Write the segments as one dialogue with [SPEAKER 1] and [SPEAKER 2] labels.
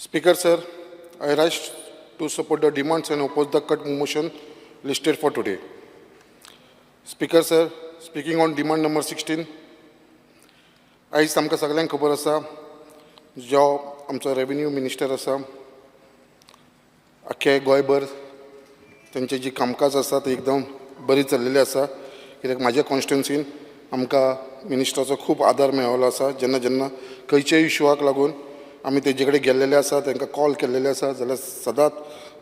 [SPEAKER 1] Speaker sir, I rise to support the demands and oppose the cut motion listed for today. Speaker sir, speaking on demand number 16, आयज आमकां सगल्यांक खबर आसा, जो आमचो revenue minister आसा, आख्खे गोंयभर तेंचे जी कामकाज आसा ती एकदम बरी चल्लेली आसा, कित्याक म्हाज्या कॉन्स्टिट्युन्सीन आमकां मिनिस्टराचो खूब आदार मेळिल्लो आसा. जेन्ना जेन्ना खंयच्याय इशुआक लागून आमी तेजे कडेन गेल्लेले आसा, तांकां कॉल केल्लेले आसा, जाल्यार सदांच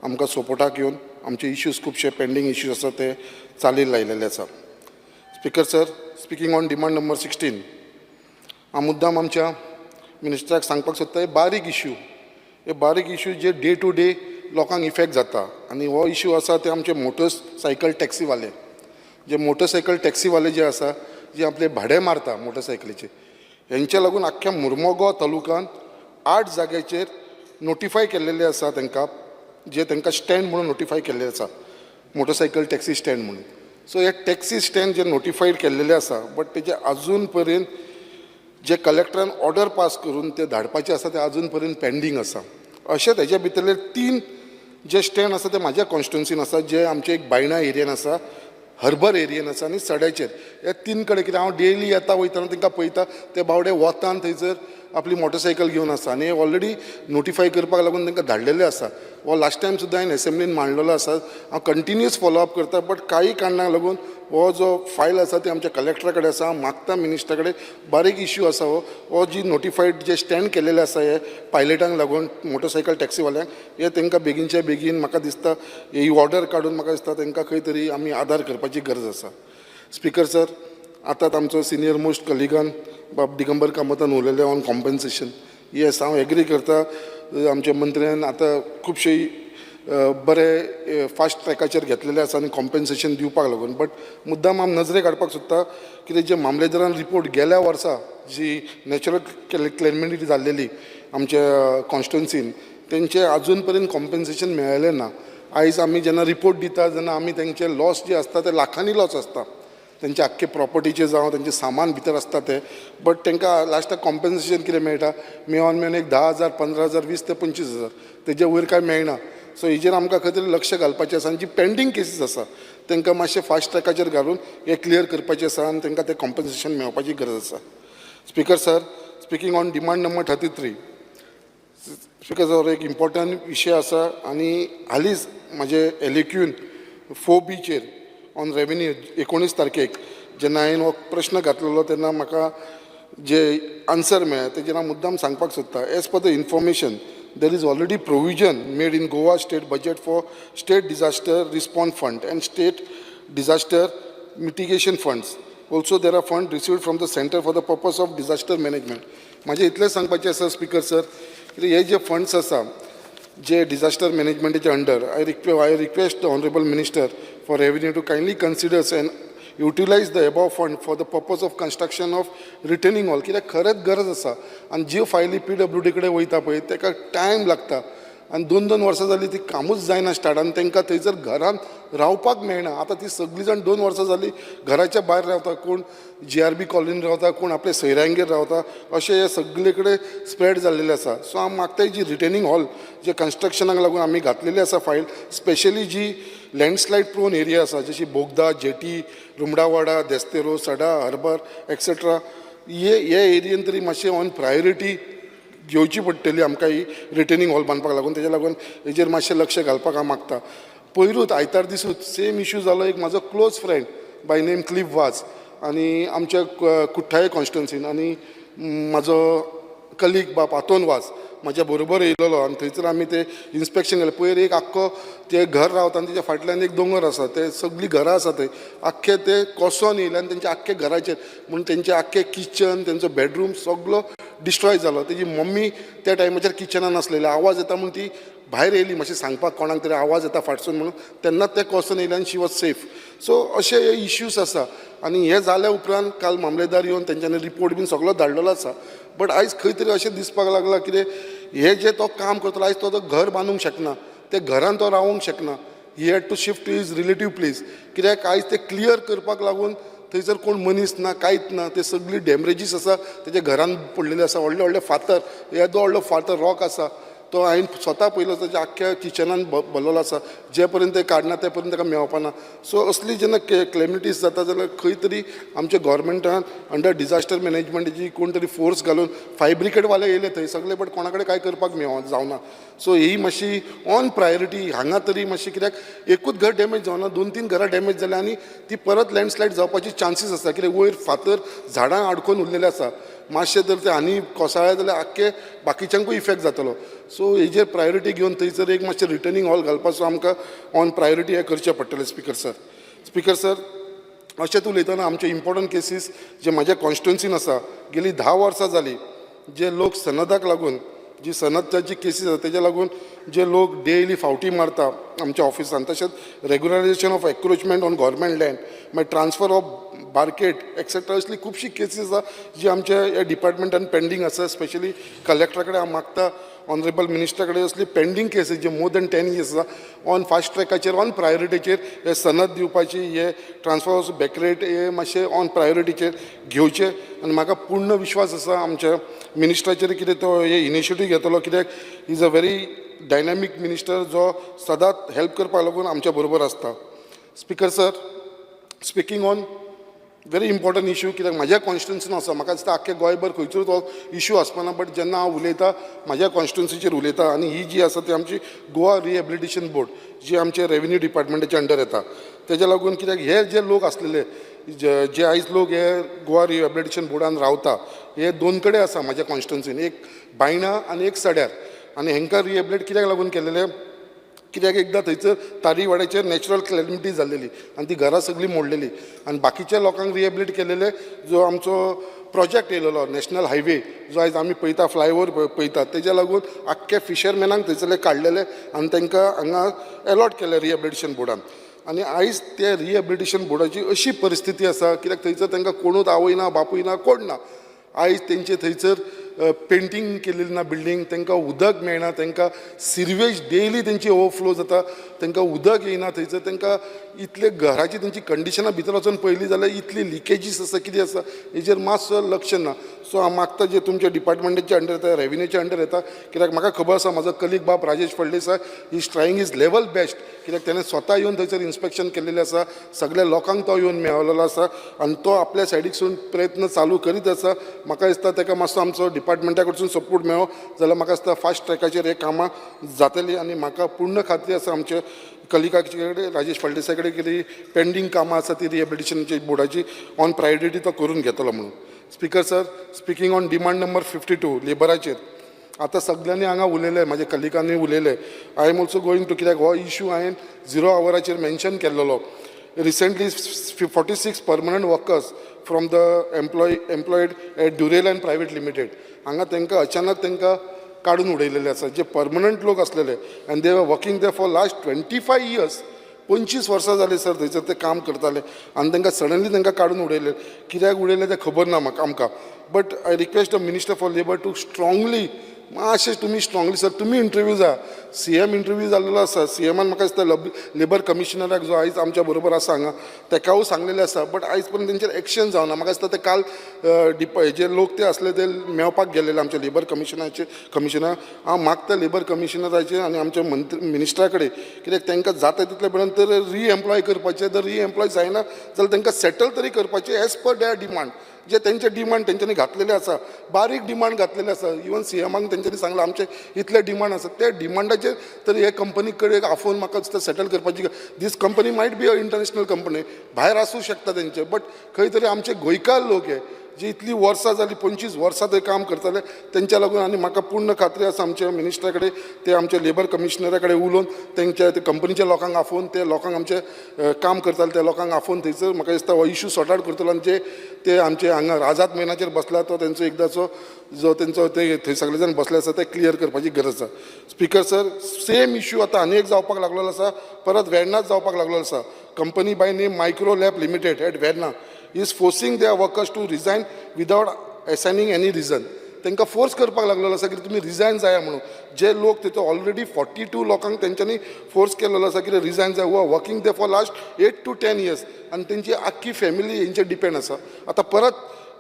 [SPEAKER 1] आमकां सपोर्टाक येवन आमचे इश्यूज, खुबशे पेंडींग इश्यूज आसा, ते चालीक लायलेले आसा. Speaker sir, speaking on demand number 16, हांव मुद्दाम आमच्या मिनिस्टराक सांगपाक सोदता, हे बारीक इश्यू, हे बारीक इश्यू जे डे टू डे लोकांक इफेक्ट जाता आनी हो इश्यू आसा ते आमचे मोटरसायकल टॅक्सीवाले, जे मोटरसायकल टॅक्सीवाले जे आसा, जे आपले भाडें मारता मोटरसायकलीचे, हेंच्या लागून आख्ख्या मुरमुगांव तालुकान आठ जाग्याचेर नोटिफाय केल्लेले आसा तांकां, जे तांकां स्टँड म्हणून नोटिफाय केल्ले आसा, मोटरसायकल टॅक्सी स्टँड म्हणून. सो हे टॅक्सी स्टँड जे नोटिफायड केल्लेले आसा, बट तेजे अजून पर्यंत जे कलेक्टरान ऑर्डर पास करून ते धाडपाचे आसा, ते अजून पर्यंत पेंडींग आसा. अशें तेज्या भितरले तीन जे स्टँड आसा, ते म्हाज्या कॉन्स्टिट्युन्सीन आसा, जे आमचे एक बायणा एरियन आसा, हर्बर एरियन आसा आनी सड्याचेर. ह्या तीन कडेन, कित्याक हांव डेली येता वयतना तांकां पळयता, ते बावडे वतान थंयसर आपली मोटरसायकल घेवन आसा आनी ऑलरेडी नोटिफाय करपाक लागून तांकां धाडलेले आसा. हो लास्ट टायम सुद्दां हांवें एसेंब्लीन मांडलेलो आसा. हांव कंटिन्युअस फॉलोअप करता, बट काही कारणाक लागून हो जो फायल आसा ते आमच्या कलेक्टरा कडेन आसा. हांव मागता मिनिस्टरा कडेन, बारीक इश्यू आसा हो. हो जी नोटिफायड जे स्टँड केलेले आसा, हे पायलटांक लागून, मोटरसायकल टॅक्सीवाल्यांक, हे तांकां बेगीनच्या बेगीन म्हाका दिसता ही ऑर्डर काडून म्हाका दिसता तांकां खंय तरी आमी आदार करपाची गरज आसा. स्पीकर सर, आतांच आमचो सिनियर मोस्ट कलिगान बाब दिगंबर कामतान उलयले ऑन कॉम्पन्सेशन. येस, हांव एग्री करता. आमच्या मंत्र्यान आतां खुबशे बरे फास्ट ट्रॅकाचेर घेतलेले आसा आनी कॉम्पन्सेशन दिवपाक लागून, बट मुद्दाम हांव नजरेक हाडपाक सोदता कितें, जे मामलेदारान रिपोर्ट गेल्या वर्सा जी नॅचरल कॅलॅमिटी जाल्लेली आमच्या कॉन्स्टिट्युन्सीन, तेंचे अजून पर्यंत कॉम्पन्सेशन मेळ्ळें ना. आयज आमी जेन्ना रिपोर्ट दिता तेन्ना आमी तेंचे लॉस जे आसता, ते लाखांनी लॉस आसता, तेंचे आख्खे प्रॉपर्टीचे जावं तेंचें सामान भितर आसता तें, बट तांकां लास्टाक कॉम्पन्सेशन कितें मेळटा? मेळोन मेळोन एक 10,000, 15,000, 20 ते 25 हजार, तेजे वयर कांय मेळना. सो हेजेर आमकां खंय तरी लक्ष घालपाचें आसा आनी जी पेंडींग केसीस आसा, तांकां मातशें फास्ट ट्रॅकाचेर घालून हें क्लियर करपाचें आसा आनी तांकां तें कॉम्पन्सेशन मेळपाची गरज आसा. Speaker sir, speaking on demand number 33, speaker sir, एक इम्पॉर्टंट विशय आसा आनी हालींच म्हाजे एलएक्यून 4बीचेर ऑन रेवेन्यू 19 तारखेक जेन्ना हांवें हो प्रश्न घातलेलो, तेन्ना म्हाका जे आन्सर मेळ्ळें, तेजेर हांव मुद्दाम सांगपाक सोदता. As per the information, there is already provision made in Goa State budget for State Disaster Response Fund and State Disaster Mitigation Funds. Also, there are fund received from the centre for the purpose of disaster management. म्हाजें इतलें सांगपाचें आसा speaker sir, कित्याक हे जे funds आसा, जे disaster मॅनेजमेंटाचे under, I request the honourable Minister for Revenue to kindly considers and utilize the above fund for the purpose of construction of retaining wall, कित्याक खरेंच गरज आसा. आनी ज्यो फायली पीडब्ल्यूडी कडेन वयता पळय, ताका टायम लागता आनी दोन दोन वर्सां जालीं ती कामूच जायना स्टार्ट आनी तांकां थंयसर घरान रावपाक मेळना. आतां ती सगळीं जाण 2 वर्सां जालीं घराच्या भायर रावता. कोण जीआरबी कॉलनीन रावता, कोण आपल्या सोयऱ्यांगेर रावता, अशें हे सगळे कडेन स्प्रेड जाल्लेलें आसा. सो हांव मागता, जी रिटेनिंग हॉल जे कन्स्ट्रक्शनाक लागून आमी घातलेली आसा फायल, स्पेशली जी लँडस्लायड प्रोन एरिया आसा, जशी बोगदा, जेटी, रुमडावाडा, देस्तेरो, सडा, हर्बर एक्सेट्रा, हे हे एरियेन तरी मातशें ऑन प्रायोरिटी घेवची पडटली आमकां ही रिटेनिंग हॉल बांदपाक लागून. तेज्या लागून हेजेर मातशें लक्ष घालपाक हांव मागता. पयरूच आयतार दिसूच सेम इशू जालो. एक म्हाजो close friend by name Cliff Vaz आनी आमच्या कुठ्ठाळे कॉन्स्टिट्युन्सीन आनी म्हाजो कलीग बाब आतोन वाज म्हाज्या बरोबर येयलेलो आनी थंयसर आमी ते इन्स्पेक्शन केलें. पयर एक आख्खो ते घर रावता आनी तेच्या फाटल्यान एक दोंगर आसा, ते सगळीं घरां आसा, थंय आख्खे ते कोसोन येयले आनी तेंच्या आख्खे घराचेर म्हूण तेंचें आख्खें किचन, तेंचो बेडरूम सगलो डिस्ट्रॉय जालो. तेजी मम्मी त्या टायमाचेर किचनान आसलेली. आवाज येता म्हूण ती भायर येयली मातशें सांगपाक, कोणाक तरी आवाज येता फाटसून म्हणून. तेन्नाच ते कोसोन येयले आनी she was safe. So अशे हे इश्यूज आसा आनी हे जाल्या उपरांत काल मामलेदार येवन तेंच्यांनी रिपोर्ट बीन सगलो धाडलेलो आसा, बट आयज खंय तरी अशें दिसपाक लागलां कितें, हे जे तो काम करतलो, आयज तो तो घर बांदूंक शकना, ते घरान तो रावूंक शकना. He had to shift to his relative place, कित्याक आयज ते क्लियर करपाक लागून थंयसर कोण मनीस ना, कांयच ना. ते सगळी डॅमेजीस आसा, तेच्या घरान पडलेले आसा. व्हडले व्हडले फातर, येदो व्हडलो फातर रॉक आसा. तो हांवें स्वता पयलो, ताच्या आख्ख्या किचनान भरलेलो आसा. जे पर्यंत ते काडना ते पर्यंत ताका मेळपाना. सो असली जेन्ना क्लेमिटीज जाता जाल्यार खंय तरी आमच्या गोवोरमेंटान अंडर डिजास्टर मॅनेजमेंटाची कोण तरी फोर्स घालून, फायर ब्रिगेडवाले येयले थंय सगळे, बट कोणा कडेन कांय करपाक मेळ जावना. सो ही मातशी ऑन प्रायोरिटी हांगा तरी मातशी, कित्याक एकूच घर डॅमेज जावना, दोन तीन घरां डॅमेज जाल्या आनी ती परत लँडस्लायड जावपाची चान्सीस आसा, कित्याक वयर फातर झाडां आडकोन उरलेले आसा. मातशें जर ते आनी कोसळ्ळे जाल्यार आख्खे बाकीच्यांकूय इफेक्ट जातलो. सो हेजेर प्रायोरिटी घेवन थंयसर एक मातशें रिटर्नींग हॉल घालपाचो आमकां ऑन प्रायोरिटी हें करचें पडटलें, स्पिकर सर. स्पिकर सर, अशेंच उलयतना आमचे इम्पोर्टंट केसीस जे म्हाज्या कॉन्स्टिट्युन्सीन आसा, गेली 10 वर्सां जालीं जे लोक सनदाक लागून, जी सनदाची केसीस आसा तेज्या लागून जे लोक डेली फावटी मारता आमच्या ऑफिसान, तशेंच regularisation of encroachment on government land, मागीर ट्रान्सफर ऑफ बार्केट एक्सेट्रा, असली खुबशी केसीस आसा जी आमच्या ह्या डिपार्टमेंटान पेंडींग आसा. स्पेशली कलेक्टरा कडेन हांव मागता, ऑनरेबल मिनिस्टरा कडेन, असली पेंडींग केसीस जे मोर दॅन 10 इयर्स आसा, ऑन फास्ट ट्रॅकाचेर, ऑन प्रायोरिटीचेर हे सनद दिवपाची, हे ट्रान्सफर ऑफ बॅकरेट हे मातशें ऑन प्रायोरिटीचेर घेवचे. आनी म्हाका पूर्ण विश्वास आसा आमच्या मिनिस्टराचेर, कितें तो हे इनिशिएटीव घेतलो, कित्याक is a very dynamic minister जो सदांच हेल्प करपाक लागून आमच्या बरोबर आसता. Speaker sir, speaking on very important issue, कित्याक म्हाज्या कॉन्स्टिट्युन्सीन आसा, म्हाका दिसता आख्खे गोंयभर खंयचोच हो इशू आसपाना, बट जेन्ना हांव उलयता म्हाज्या कॉन्स्टिट्युन्सीचेर उलयता. आनी ही जी आसा ती आमची गोवा रिहेबिलिटेशन बोर्ड जी आमच्या रेवेन्यू डिपार्टमेंटाच्या अंडर येता, तेज्या लागून, कित्याक हे जे लोक आसलेले, जे जे आयज लोक हे गोवा रिहेबिलिटेशन बोर्डान रावता, हे दोन कडेन आसा म्हाज्या कॉन्स्टिट्युन्सीन, एक बायणा आनी एक सड्यार. आनी हेंकां रिहेबिलिटेट कित्याक लागून केलेलें? कित्याक एकदां थंयसर तारीवाड्याचेर नॅचरल क्लॅमिटी जाल्लेली आनी ती घरां सगळीं मोडलेली आनी बाकीच्या लोकांक रिहेबिलिटेट केलेले. जो आमचो प्रोजेक्ट येयलेलो नॅशनल हायवे, जो आयज आमी पळयता, फ्लायओवर पळयतात, तेज्या लागून आख्खे फिशरमॅनांक थंयसरले काडलेले आनी तांकां हांगा एलॉट केले रिहेबिलिटेशन बोर्डान. आनी आयज ते रिहेबिलिटेशन बोर्डाची अशी परिस्थिती आसा, कित्याक थंयसर तांकां कोणूच आवय ना, बापूय ना, कोण ना. आयज तेंचे थंयसर पेंटींग केलेली ना बिल्डींग, तांकां उदक मेळना, तांकां सिवेज डेली तेंची ओवरफ्लो जाता, तांकां उदक येयना थंयसर. तांकां इतले घराची तेंची कंडिशनां भितर वचून पळयली जाल्यार इतली लिकेजीस आसा, कितें आसा, हेजेर मातसो लक्ष ना. सो हांव मागता, जे तुमच्या डिपार्टमेंटाच्या अंडर येता, रेवेन्यूच्या अंडर येता, कित्याक म्हाका खबर आसा म्हाजो कलीग बाब Rajesh Phaldesai is trying his level best, कित्याक तेणें स्वता येवन थंयसर इन्स्पेक्शन केल्लेलें आसा, सगल्या लोकांक तो येवन मेळलेलो आसा आनी तो आपल्या सायडीकसून प्रयत्न चालू करीत आसा. म्हाका दिसता ताका मातसो आमचो डिपार्टमेंटा कडसून सपोर्ट मेळ्ळो जाल्यार म्हाका दिसता फास्ट ट्रॅकाचेर हे कामां जातलीं. आनी म्हाका पूर्ण खात्री आसा आमचे कलिगाचे कडेन, राजेश फळदेसाय कडेन, कितें पेंडींग कामां आसा ती रिहेबिलिटेशनची बोर्डाची ऑन प्रायोरिटी तो करून घेतलो म्हणून. Speaker sir, speaking on demand number 52, लेबराचेर आतां सगल्यांनी हांगा उलयले, म्हाज्या कलिगांनी उलयले. I am also going to, कित्याक हो इशू हांवें झिरो आवराचेर मेन्शन केल्लेलो. Recently 46 permanent workers from the employed at Duraline Private Limited, हांगा तांकां अचानक तांकां काडून उडयलेले आसा, जे परमनंट लोक आसलेले आनी they were working there for last 25 years. 25 वर्सां जालीं सर थंयसर ते काम करताले आनी तांकां सडनली तांकां काडून उडयले. कित्याक उडयले तें खबर ना म्हाका आमकां, but I request the minister for labour to strongly, मातशें तुमी स्ट्रांगली सर, तुमी इंटरव्यू जा. सीएम इंटरव्यू जाल्लो आसा, सीएमान म्हाका दिसता लेबर कमिशनराक, जो आयज आमच्या बरोबर आसा हांगा, तेकाय सांगलेलें आसा, बट आयज पर्यंत तेंचेर एक्शन जावना. म्हाका दिसता ते काल डिप जे लोक ते आसले ते मेळपाक गेल्लेले आमच्या लेबर कमिशनाचे कमिशनर. हांव मागता लेबर कमिशनराचे आनी आमच्या मंत्री मिनिस्टरा कडेन, कित्याक तांकां जाता तितले पर्यंत तर रिएम्प्लॉय करपाचें. जर रिएम्प्लॉय जायना जाल्यार तांकां सेटल तरी करपाचें एज पर there demand, जे तेंचे डिमांड तेंच्यांनी घातलेले आसा, बारीक डिमांड घातलेले आसा. इवन सीएमाक तेंच्यांनी सांगलां आमचे इतले डिमांड आसा, ते डिमांडाचेर तरी हे कंपनी कडेन आफोवन म्हाका दिसता सेटल करपाची. This company might be a international company, भायर आसूं शकता तेंचे, बट खंय तरी आमचे गोंयकार लोक हे जे इतलीं वर्सां जालीं, 25 वर्सां थंय काम करताले, तेंच्या लागून. आनी म्हाका पूर्ण खात्री आसा आमच्या मिनिस्टरा कडेन, ते आमच्या लेबर कमिशनरा कडेन उलोवन तेंच्या ते कंपनीच्या लोकांक आफोवन, ते लोकांक आमचे काम करताले त्या लोकांक आफोवन थंयसर म्हाका दिसता हो इशू सॉर्ट आवट करतलो. आनी जे ते आमचे हांगा आझाद मैदानाचेर बसला तो तेंचो एकदांचो जो तेंचो ते थंय सगळे जाण बसले आसा ते क्लियर करपाची गरज आसा. स्पिकर सर, सेम इशू आतां आनी एक जावपाक लागलेलो आसा, परत वेर्णाच जावपाक लागलेलो आसा. Company by name Micro Lab Limited at Verna is forcing their workers to resign without assigning any reason. तांकां फोर्स करपाक लागलेलो आसा की तुमी रिजायन जाया म्हणून. जे लोक थंय ऑलरेडी 42 लोकांक तेंच्यांनी फोर्स केलेलो आसा की रिजायन जाय, who are working there for last 8 to 10 years, आनी तेंची आख्खी फॅमिली हेंचेर डिपेंड आसा. आतां परत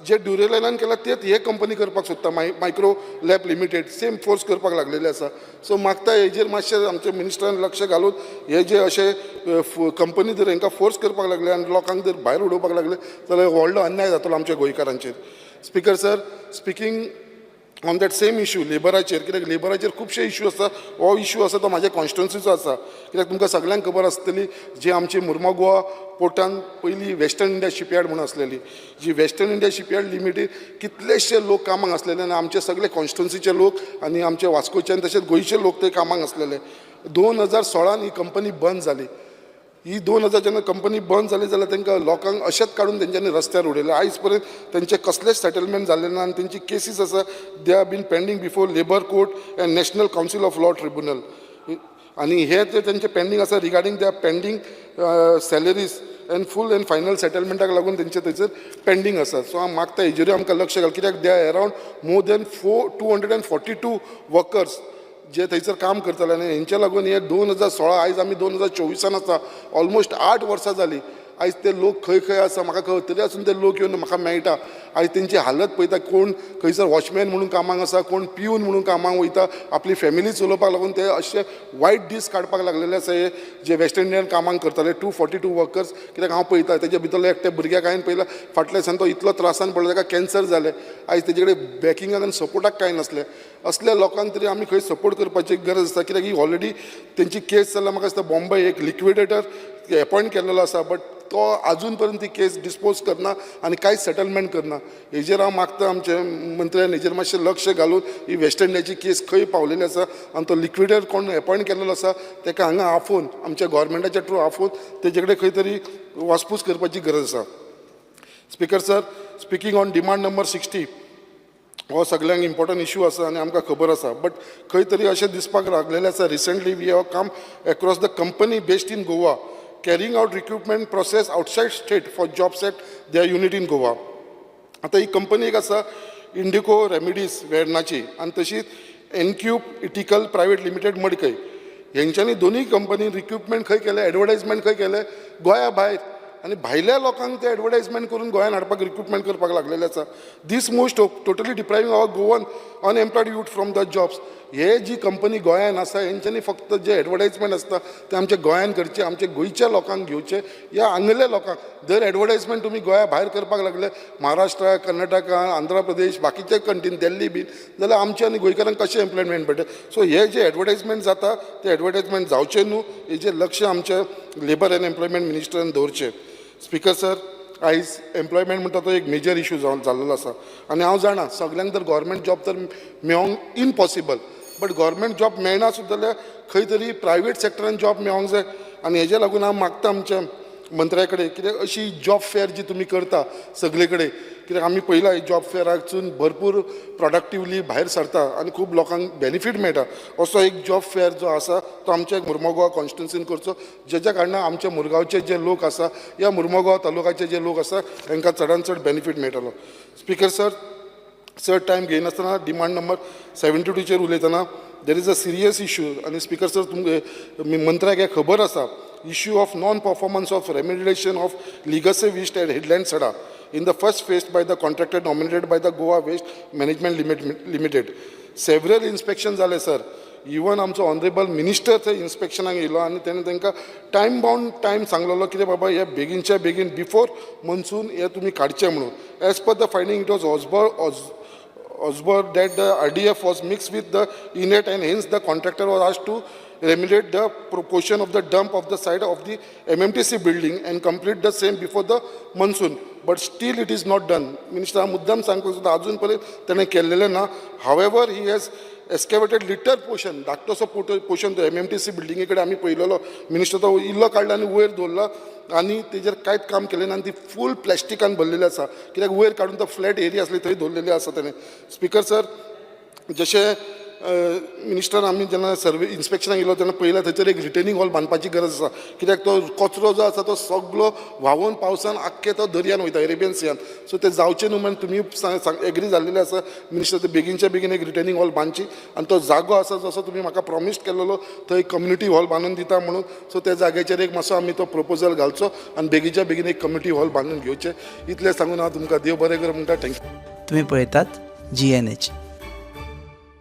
[SPEAKER 1] जे ड्युरेलायनान केला तेच हे कंपनी करपाक सोदता. Micro lab limited same force करपाक लागलेले आसा. सो मागता हेजेर मातशें आमच्या मिनिस्टरान लक्ष घालून हे जे अशे कंपनी जर हांकां फोर्स करपाक लागले आनी लोकांक जर भायर उडोवपाक लागले जाल्यार व्हडलो अन्याय जातलो आमच्या गोंयकारांचेर. Speaker sir, speaking on that same issue, लेबराचेर, कित्याक लेबराचेर खुबशे इशू आसा. हो इशू आसा तो म्हाज्या कॉन्स्टिट्युन्सीचो आसा, कित्याक तुमकां सगल्यांक खबर आसतली, जी आमची मुर्मोगोवा पोर्टान पयलीं वेस्टर्न इंडिया शिपयार्ड म्हणून आसलेली, जी वेस्टर्न इंडिया शिपयार्ड लिमिटेड, कितलेशे लोक कामाक आसलेले आनी आमचे सगळे कॉन्स्टिट्युन्सीचे लोक आनी आमचे वास्कोचे आनी तशेंच गोंयचे लोक ते कामाक आसलेले. 2016न ही कंपनी बंद जाली. ही 2000 जेन्ना कंपनी बंद जाली जाल्यार तांकां लोकांक अशेंच काडून तेंच्यांनी रस्त्यार उडयले. आयज पर्यंत तेंचे कसलेच सेटलमेंट जाल्लें ना आनी तेंची केसीस आसा, they are been pending before labour court and National Council of Law Tribunal. आनी हे ते तेंचे पेंडींग आसा regarding the pending salaries and full and final सेटलमेंटाक लागून तेंचे थंयसर पेंडींग आसा. सो हांव मागता हेजेरूय आमकां लक्ष घाल, कित्याक they are around more than 242 workers जे थंयसर काम करताले आनी हेंच्या लागून हे 2016, आयज आमी 2024आन आसा, ऑलमोस्ट 8 वर्सां जालीं. आयज ते लोक खंय खंय आसा म्हाका खबर, तरी आसून ते लोक येवन म्हाका मेळटा. आयज तेंची हालत पळयता, कोण खंयसर वॉचमॅन म्हणून कामाक आसा, कोण पिवन म्हणून कामाक वयता. आपली फॅमिली चलोवपाक लागून ते अशे वायट दीस काडपाक लागलेले आसा. हे जे वेस्ट इंडियन कामाक करताले 242 वर्कर्स, कित्याक हांव पळयता, तेच्या भितरलो एकट्या भुरग्याक हांवें पळयला, फाटल्या दिसान तो इतलो त्रासान पडलो, ताका कॅन्सर जालें. आयज तेजे कडेन बॅकिंगाक आनी सपोर्टाक कांय नासलें. असल्या लोकांक तरी आमी खंय सपोर्ट करपाची गरज आसा, कित्याक ही ऑलरेडी तेंची केस जाल्या. म्हाका दिसता बॉम्बे एक लिक्विडेटर एपॉयंट केल्लेलो आसा, बट तो अजून पर्यंत ती केस डिस्पोज करना आनी कांयच सेटलमेंट करना. हेजेर हांव मागता आमच्या मंत्र्यान हेजेर मातशें लक्ष घालून ही वेस्ट इंडियाची केस खंय पावलेली आसा आनी तो लिक्विडेटर कोण एपॉयंट केल्लेलो आसा ताका हांगा आफोवन, आमच्या गव्हर्मेंटाच्या थ्रू आफोवन तेजे कडेन खंय तरी वासपूस करपाची गरज आसा. Speaker sir, speaking on demand number 60, हो सगळ्यांक इम्पॉर्टंट इशू आसा आनी आमकां खबर आसा, बट खंय तरी अशें दिसपाक लागलेलें आसा, recently we have come across the company based in Goa carrying out recruitment process outside state for jobs at their unit in Goa. आतां ही कंपनी एक आसा इंडिको रेमिडीज वेर्णाची आनी तशीच एनक्यूब इटिकल प्रायवेट लिमिटेड मडकय. हेंच्यांनी दोनूय कंपनी रिक्रुटमेंट खंय केलें, एडवर्टायजमेंट खंय केलें? गोंया भायर. आनी भायल्या लोकांक ते एडवर्टायजमेंट करून गोंयान हाडपाक रिक्रुटमेंट करपाक लागलेले आसा. This move totally depriving our Goan unemployed youth from the jobs. हे जी कंपनी गोंयान आसा, हेंच्यांनी फक्त जे एडवर्टायजमेंट आसता ते आमच्या गोंयान करचे, आमच्या गोंयच्या लोकांक घेवचे या हांगल्या लोकांक. जर एडवर्टायजमेंट तुमी गोंया भायर करपाक लागले, महाराष्ट्र, कर्नाटका, आंध्र प्रदेश, बाकीचे कंट्रीन, दिल्ली बीन, जाल्यार आमच्या आनी गोंयकारांक कशें एम्प्लॉयमेंट मेळटा? सो हे जे एडवर्टायजमेंट जाता ते एडवर्टायजमेंट जावचें न्हू, हेजेर लक्ष आमच्या लेबर एंड एम्प्लॉयमेंट मिनिस्टरान दवरचें. स्पीकर सर, आयज एम्प्लॉयमेंट म्हणटा तो एक मेजर इशू जावन जाल्लो आसा आनी हांव जाणा सगल्यांक तर गव्हर्मेंट जॉब तर मेळोंक इम्पॉसिबल, बट गव्हर्मेंट जॉब मेळना सुद्दां जाल्यार खंय तरी प्रायवेट सॅक्टरान जॉब मेळोंक जाय. आनी हेज्या लागून हांव मागता आमच्या मंत्र्या कडेन, कित्याक अशी जॉब फेअर जी तुमी करता सगळे कडेन, कित्याक आमी पळयला जॉब फेअराकसून भरपूर प्रोडक्टिवली भायर सरता आनी खूब लोकांक बेनिफीट मेळटा. असो एक जॉब फेअर जो आसा तो आमच्या मुर्मोगांव कॉन्स्टिट्युन्सीन करचो, जेच्या कारणान आमच्या मुरगांवचे जे लोक आसा या मुर्मोगांव तालुकाचे जे लोक आसा तांकां चडान चड बेनिफीट मेळटलो. स्पीकर सर, चड टायम घेयनासतना डिमांड नंबर 72चेर उलयतना, there is a serious issue आनी स्पीकर सर, तुमकां मंत्र्याक हें खबर आसा, issue of non performance of remediation of legacy waste at Headland Sada in the first phase by the contractor nominated by the Goa Waste Management Limited. Several inspection जाले sir. Even आमचो honourable minister थंय इन्स्पेक्शनाक येयलो आनी तेणें तांकां time bound time सांगलेलो, कितें बाबा हे बेगीनच्या बेगीन बिफोर मनसून हे तुमी काडचें म्हणून. As per the finding, it was observed that the RDF was mixed with the inert and hence the contractor was asked to remediate the proportion of the dump of the side of the MMTC building and complete the same before the monsoon. But still it is not done. Minister, हांव मुद्दाम सांगपाक सोदता, अजून पर्यंत तेणें केल्लेलें ना. However, he has excavated little portion, धाकटोसो पोर्शन तो एमएमटीसी बिल्डिंगे कडेन आमी पळयलेलो. मिनिस्टर, तो इल्लो काडला आनी वयर दवरला आनी तेजेर कांयच काम केलें ना आनी ती फूल प्लॅस्टिकान भरलेली आसा, कित्याक वयर काडून तो फ्लॅट एरिया आसली थंय दवरलेली आसा तेणें. स्पीकर सर, जशें मिनिस्टरान आमी जेन्ना सर्वे इन्स्पेक्शनाक येयलो तेन्ना पळयलें थंयसर एक रिटेनींग वॉल बांदपाची गरज आसा कित्याक तो कचरो जो आसा तो सगलो व्हांवून पावसान आख्खे तो दर्यान वयता, अरेबियन सियान. सो ते जावचें न्हू म्हण तुमी एग्री जाल्लेले आसा मिनिस्टर, ते बेगीनच्या बेगीन एक रिटेनींग वॉल बांदची आनी तो जागो आसा जसो तुमी म्हाका प्रॉमीस केल्लो थंय कम्युनिटी हॉल बांदून दिता म्हणून, सो त्या जाग्याचेर एक मातसो आमी तो प्रपोजल घालचो आनी बेगीनच्या बेगीन एक कम्युनिटी हॉल बांदून घेवचें. इतलें सांगून हांव तुमकां देव बरें कर म्हणटा. Thank you.
[SPEAKER 2] तुम्ही पळयतात जीएनएच.